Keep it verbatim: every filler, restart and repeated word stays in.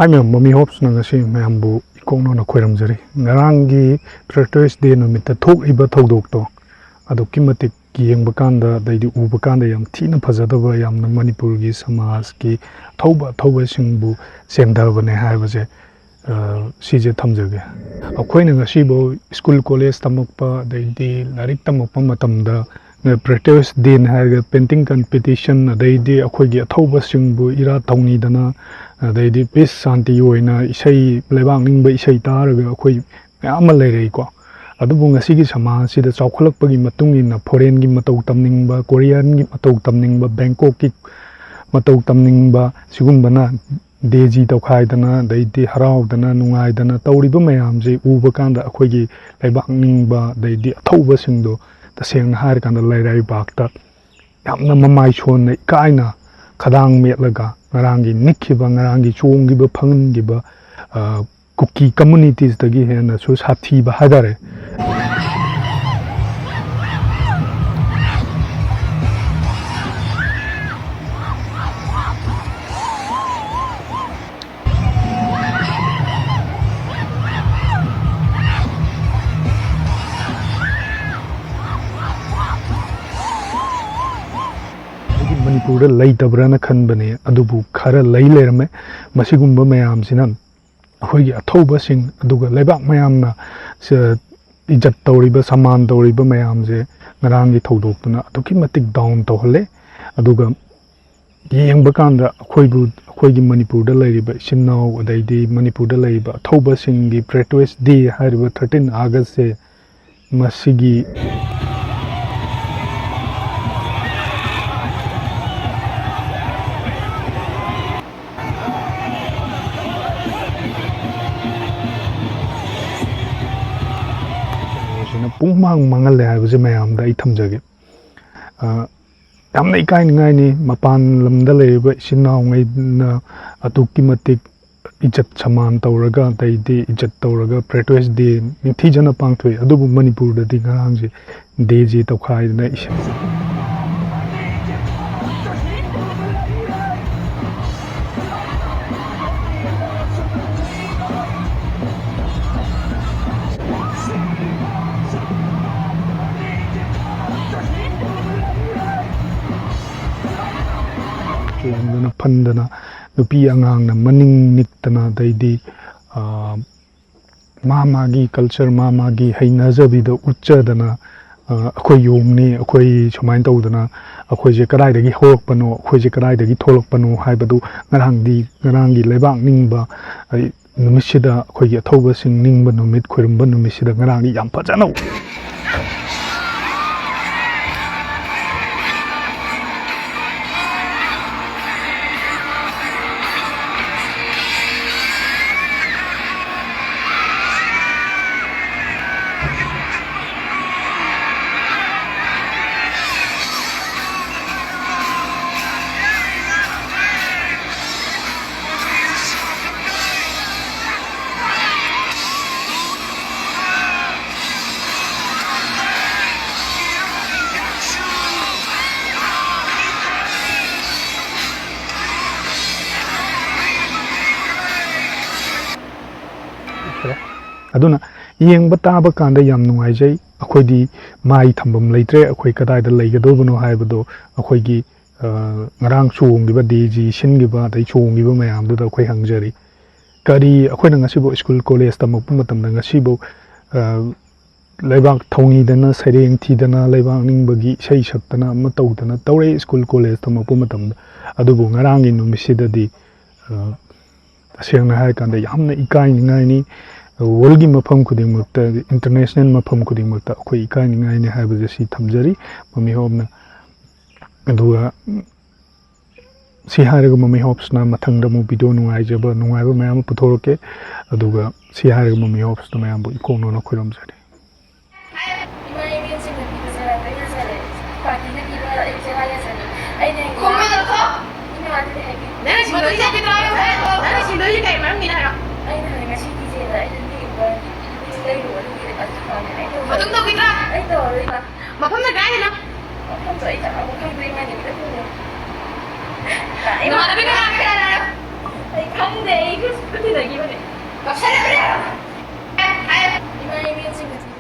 ꯍꯥꯏ ꯃꯌꯥꯝ, ꯃꯃꯤ ꯍꯣꯞꯁꯅ ꯉꯁꯤ ꯃꯌꯥꯝꯕꯨ ꯏꯀꯣꯛ ꯅꯧꯅ ꯈꯣꯏꯔꯝꯖꯔꯤ꯫ ꯉꯔꯥꯡꯒꯤ Patriots Day ꯅꯨꯃꯤꯠꯇ ꯊꯣꯛꯂꯤꯕ ꯊꯧꯗꯣꯛꯇꯣ ꯑꯗꯨꯛꯀꯤ ꯃꯇꯤꯛ ꯌꯦꯡꯕ ꯀꯥꯟꯗ, ꯑꯗꯩꯗꯤ ꯎꯕ ꯀꯥꯟꯗ ꯌꯥꯝ ꯊꯤꯅ ꯐꯖꯗꯕ, ꯌꯥꯝꯅ ꯃꯅꯤꯄꯨꯔꯒꯤ ꯁꯃꯥꯖꯀꯤ ꯑꯊꯧꯕ ꯑꯊꯧꯕꯁꯤꯡꯕꯨ ꯆꯦꯟꯊꯕꯅꯦ ꯍꯥꯏꯕꯁꯦ, ꯑ, ꯁꯤꯁꯦ ꯊꯝꯖꯒꯦ꯫ ꯑꯩꯈꯣꯏꯅ ꯉꯁꯤꯐꯥꯎ ꯁ꯭ꯀꯨꯜ ꯀꯣꯂꯦꯖ ꯇꯝꯃꯛꯄ, ꯑꯗꯩꯗꯤ ꯂꯥꯏꯔꯤꯛ ꯇꯝꯃꯛꯄ ꯃꯇꯝꯗ, ꯑ, Patriots Day ꯍꯥꯏꯔꯒ painting competition, ꯑꯗꯩꯗꯤ ꯑꯩꯈꯣꯏꯒꯤ ꯑꯊꯧꯕꯁꯤꯡꯕꯨ ꯏꯔꯥꯠ ꯊꯧꯅꯤꯗꯅ, ꯑꯗꯩꯗꯤ peace ꯁꯥꯟꯇꯤ ꯑꯣꯏꯅ ꯏꯁꯩ, ꯂꯩꯕꯥꯛ ꯅꯤꯡꯕ ꯏꯁꯩ ꯇꯥꯔꯒ ꯑꯩꯈꯣꯏ ꯃꯌꯥꯝ ꯑꯃ ꯂꯩꯔꯛꯏꯀꯣ꯫ ꯑꯗꯨꯕꯨ ꯉꯁꯤꯒꯤ ꯁꯃꯥꯖꯁꯤꯗ ꯆꯥꯎꯈꯠꯂꯛꯄꯒꯤ ꯃꯇꯨꯡ ꯏꯟꯅ foreign ꯒꯤ ꯃꯇꯧ ꯇꯝꯅꯤꯡꯕ, Korean ꯒꯤ ꯃꯇꯧ ꯇꯝꯅꯤꯡꯕ, ꯕꯦꯡꯀꯣꯛꯀꯤ ꯃꯇꯧ ꯇꯝꯅꯤꯡꯕ, ꯁꯤꯒꯨꯝꯕꯅ ꯗꯦꯖꯤ ꯇꯧꯈꯥꯏꯗꯅ, ꯑꯗꯩꯗꯤ ꯍꯔꯥꯎꯗꯅ, ꯅꯨꯡꯉꯥꯏꯗꯅ ꯇꯧꯔꯤꯕ ꯃꯌꯥꯝꯁꯦ ꯎꯕ ꯀꯥꯟꯗ ꯑꯩꯈꯣꯏꯒꯤ ꯂꯩꯕꯥꯛ ꯅꯤꯡꯕ, ꯑꯗꯩꯗꯤ ꯑꯊꯧꯕꯁꯤꯡꯗꯣ ꯇꯁꯦꯡꯅ ꯍꯥꯏꯔꯀꯥꯟꯗ ꯂꯩꯔꯩꯕꯥꯛꯇ ꯌꯥꯝꯅ ꯃꯃꯥꯏ ꯁꯣꯟꯅ, ꯏꯀꯥꯏꯅ, ꯈꯗꯥꯡ ꯃꯦꯠꯂꯒ ꯉꯔꯥꯡꯒꯤ ꯅꯤꯛꯈꯤꯕ, ꯉꯔꯥꯡꯒꯤ ꯆꯣꯡꯈꯤꯕ, ꯐꯪꯍꯟꯈꯤꯕ, ꯑ, ꯀꯨꯀꯤ communities ꯇꯒꯤ ꯍꯦꯟꯅꯁꯨ ꯁꯥꯊꯤꯕ ꯍꯥꯏꯇꯥꯔꯦ꯫ ꯑꯩꯗꯤ ꯃꯅꯤꯄꯨꯔꯗ ꯂꯩꯇꯕ꯭ꯔꯥꯅ ꯈꯟꯕꯅꯦ, ꯑꯗꯨꯕꯨ ꯈꯔ ꯂꯩ ꯂꯩꯔꯝꯃꯦ꯫ ꯃꯁꯤꯒꯨꯝꯕ ꯃꯌꯥꯝꯁꯤꯅ ꯑꯩꯈꯣꯏꯒꯤ ꯑꯊꯧꯕꯁꯤꯡ, ꯑꯗꯨꯒ ꯂꯩꯕꯥꯛ ꯃꯌꯥꯝꯅ ꯁ-, ꯏꯖꯠ ꯇꯧꯔꯤꯕ, ꯁꯃꯥꯟ ꯇꯧꯔꯤꯕ ꯃꯌꯥꯝꯁꯦ ꯉꯔꯥꯡꯒꯤ ꯊꯧꯗꯣꯛꯇꯨꯅ ꯑꯗꯨꯛꯀꯤ ꯃꯇꯤꯛ down ꯇꯧꯍꯜꯂꯦ꯫ ꯑꯗꯨꯒ ꯌꯦꯡꯕ ꯀꯥꯟꯗ ꯑꯩꯈꯣꯏꯕꯨ, ꯑꯩꯈꯣꯏꯒꯤ ꯃꯅꯤꯄꯨꯔꯗ ꯂꯩꯔꯤꯕ ꯏꯆꯤꯟ ꯏꯅꯥꯎ, ꯑꯗꯩꯗꯤ ꯃꯅꯤꯄꯨꯔꯗ ꯂꯩꯔꯤꯕ ꯑꯊꯧꯕꯁꯤꯡꯒꯤ Patriots Day ꯍꯥꯏꯔꯤꯕ thirteen August ꯁꯦ ꯃꯁꯤꯒꯤ ꯁꯤꯅ ꯄꯨꯡꯃꯥꯡ ꯃꯥꯡꯍꯜꯂꯦ ꯍꯥꯏꯕꯁꯦ ꯃꯌꯥꯝꯗ ꯑꯩ ꯊꯝꯖꯒꯦ꯫ ꯑ, ꯌꯥꯝꯅ ꯏꯀꯥꯏꯅꯤꯡꯉꯥꯏꯅꯤ꯫ ꯃꯄꯥꯟ ꯂꯝꯗ ꯂꯩꯔꯤꯕ ꯏꯆꯤꯟ ꯏꯅꯥꯎꯉꯩꯅ ꯑꯗꯨꯛꯀꯤ ꯃꯇꯤꯛ ꯏꯖꯠ ꯁꯃꯥꯟ ꯇꯧꯔꯒ, ꯑꯗꯩꯗꯤ ꯏꯖꯠ ꯇꯧꯔꯒ Patriots Day ꯅꯤꯡꯊꯤꯖꯅ ꯄꯥꯡꯊꯣꯛꯏ꯫ ꯑꯗꯨꯕꯨ ꯃꯅꯤꯄꯨꯔꯗꯗꯤ ꯉꯔꯥꯡꯁꯦ ꯗꯦꯖꯤ ꯇꯧꯈꯥꯏꯗꯅ ꯏꯁꯩ ꯐꯟꯗꯅ, ꯅꯨꯄꯤ ꯑꯉꯥꯡꯅ ꯃꯅꯤꯡ ꯅꯤꯛꯇꯅ, ꯑꯗꯩꯗꯤ, ꯑ, ꯃꯥ ꯃꯥꯒꯤ culture, ꯃꯥ ꯃꯥꯒꯤ ꯍꯩꯅꯖꯕꯤꯗ ꯎꯠꯆꯗꯅ, ꯑ, ꯑꯩꯈꯣꯏ ꯌꯣꯡꯅꯤ, ꯑꯩꯈꯣꯏ ꯁꯨꯃꯥꯏꯅ ꯇꯧꯗꯅ, ꯑꯩꯈꯣꯏꯁꯦ ꯀꯗꯥꯏꯗꯒꯤ ꯍꯧꯔꯛꯄꯅꯣ, ꯑꯩꯈꯣꯏꯁꯦ ꯀꯗꯥꯏꯗꯒꯤ ꯊꯣꯛꯂꯛꯄꯅꯣ ꯍꯥꯏꯕꯗꯨ ꯉꯔꯥꯡꯗꯤ, ꯉꯔꯥꯡꯒꯤ ꯂꯩꯕꯥꯛ ꯅꯤꯡꯕ, ꯑ, ꯅꯨꯃꯤꯠꯁꯤꯗ, ꯑꯩꯈꯣꯏꯒꯤ ꯑꯊꯧꯕꯁꯤꯡ ꯅꯤꯡꯕ ꯅꯨꯃꯤꯠ, ꯈꯣꯏꯔꯨꯝꯕ ꯅꯨꯃꯤꯠꯁꯤꯗ ꯉꯔꯥꯡꯗꯤ ꯌꯥꯝ ꯐꯖꯅ ꯑꯗꯨꯅ ꯌꯦꯡꯕ ꯇꯥꯕ ꯀꯥꯟꯗ ꯌꯥꯝ ꯅꯨꯡꯉꯥꯏꯖꯩ꯫ ꯑꯩꯈꯣꯏꯗꯤ ꯃꯥꯏ ꯊꯝꯐꯝ ꯂꯩꯇ꯭ꯔꯦ꯫ ꯑꯩꯈꯣꯏ ꯀꯗꯥꯏꯗ ꯂꯩꯒꯗꯧꯕꯅꯣ ꯍꯥꯏꯕꯗꯣ ꯑꯩꯈꯣꯏꯒꯤ, ꯑ, ꯉꯔꯥꯡ ꯆꯣꯡꯈꯤꯕ, ꯗꯤ ꯖꯤ ꯁꯤꯟꯈꯤꯕ, ꯑꯗꯩ ꯆꯣꯡꯈꯤꯕ ꯃꯌꯥꯝꯗꯨꯗ ꯑꯩꯈꯣꯏ ꯍꯪꯖꯔꯤ꯫ ꯀꯔꯤ ꯑꯩꯈꯣꯏꯅ ꯉꯁꯤꯕꯨ ꯁ꯭ꯀꯨꯜ ꯀꯣꯂꯦꯖ ꯇꯝꯃꯛꯄ ꯃꯇꯝꯗ ꯉꯁꯤꯕꯨ, ꯑ, ꯂꯩꯕꯥꯛ ꯊꯧꯅꯤꯗꯅ, ꯁꯩꯔꯦꯡ ꯊꯤꯗꯅ, ꯂꯩꯕꯥꯛ ꯅꯤꯡꯕꯒꯤ ꯏꯁꯩ ꯁꯛꯇꯅ ꯑꯃ ꯇꯧꯗꯅ ꯇꯧꯔꯛꯏ ꯁ꯭ꯀꯨꯜ ꯀꯣꯂꯦꯖ ꯇꯝꯃꯛꯄ ꯃꯇꯝꯗ꯫ ꯑꯗꯨꯕꯨ ꯉꯔꯥꯡꯒꯤ ꯅꯨꯃꯤꯠꯁꯤꯗꯗꯤ, ꯑ, ꯇꯁꯦꯡꯅ ꯍꯥꯏꯔꯀꯥꯟꯗ ꯌꯥꯝꯅ ꯏꯀꯥꯏꯅꯤꯡꯉꯥꯏꯅꯤ꯫ ꯋꯥꯔꯜꯒꯤ ꯃꯐꯝ ꯈꯨꯗꯤꯡꯃꯛꯇ, ꯏꯟꯇꯔꯅꯦꯁꯅꯦꯜ ꯃꯐꯝ ꯈꯨꯗꯤꯡꯃꯛꯇ ꯑꯩꯈꯣꯏ ꯏꯀꯥꯏꯅꯤꯡꯉꯥꯏꯅꯤ ꯍꯥꯏꯕꯁꯦ ꯁꯤ ꯊꯝꯖꯔꯤ, ꯃꯃꯤ ꯍꯣꯞꯅ꯫ ꯑꯗꯨꯒ, ꯁꯤ ꯍꯥꯏꯔꯒ ꯃꯃꯤ ꯍꯣꯞꯁꯅ ꯃꯊꯪꯗ ꯑꯃꯨꯛ ꯚꯤꯗꯤꯑꯣ ꯅꯨꯡꯉꯥꯏꯖꯕ, ꯅꯨꯡꯉꯥꯏꯕ ꯃꯌꯥꯝ ꯑꯃ ꯄꯨꯊꯣꯔꯛꯀꯦ꯫ ꯑꯗꯨꯒ ꯁꯤ ꯍꯥꯏꯔꯒ ꯃꯃꯤ ꯍꯣꯞꯁꯅ ꯃꯌꯥꯝꯕꯨ ꯏꯀꯣꯛꯅꯅ ꯈꯣꯏꯔꯝꯖꯔꯤ꯫ ꯏꯃꯥ ꯏꯕꯦꯟꯁꯤꯡꯅ ꯄꯤꯕꯁꯦ ꯂꯩꯖꯔꯦ꯫ ꯄꯥꯔꯇꯤꯅ ꯄꯤꯕ ꯑꯩ ꯆꯦꯔꯥ ꯌꯥꯖꯔꯦ꯫ ꯑꯩꯅ ꯍꯦꯛ ꯈꯨꯝꯃꯨ ꯂꯧꯊꯣꯛ! ꯏꯃꯥ ꯑꯗꯨꯗꯤ ꯍꯥꯏꯕꯤ-, ꯅꯪꯅ ꯁꯤꯡꯗꯣꯏꯁꯦ ꯀꯩꯗꯧꯔꯒꯦ? ꯅꯪꯅ ꯁꯤꯡꯗꯣꯏꯁꯦ ꯀꯩ ꯃꯔꯝꯒꯤꯅ ꯍꯥꯏꯔꯣ? ꯑꯩꯅ ꯍꯥꯏ ꯉꯁꯤꯒꯤ ꯆꯦꯗ ꯑꯩꯅ ꯂꯤꯔꯤꯕ ꯂꯤꯔꯤꯕ ꯂꯩꯔꯨꯕ ꯑꯗꯨꯒꯤ ꯑꯗꯨꯒꯤ ꯃꯇꯨꯡ ꯇꯧꯈꯤꯗ꯭ꯔꯥ? ꯑꯩ ꯇꯧꯔꯔꯣꯏ ꯏꯃꯥ꯫ ꯃꯐꯝꯅ ꯀꯥꯏꯗꯅꯣ? ꯃꯐꯝꯗꯣ ꯑꯩ ꯆꯞ ꯆꯥꯕ ꯈꯪꯗ꯭ꯔꯦ, ꯏꯃꯥꯟꯅꯕꯤꯅ ꯄꯨꯔꯦ꯫ ꯅꯃꯥꯟꯅꯕꯤ ꯀꯅꯥ ꯀꯅꯥ ꯂꯩꯔꯣ? ꯑꯩ ꯈꯪꯗꯦ, ꯑꯩ ꯒ꯭ꯔꯨꯞ ꯇꯤꯟꯅꯈꯤꯕꯅꯦ꯫ ꯀꯞꯁꯜꯂꯛꯀꯅꯤ ꯍꯥꯏꯔꯣ? ꯍꯥꯏꯌꯣ꯫ ꯏꯃꯥ ꯏꯕꯦꯟꯁꯤꯡꯅ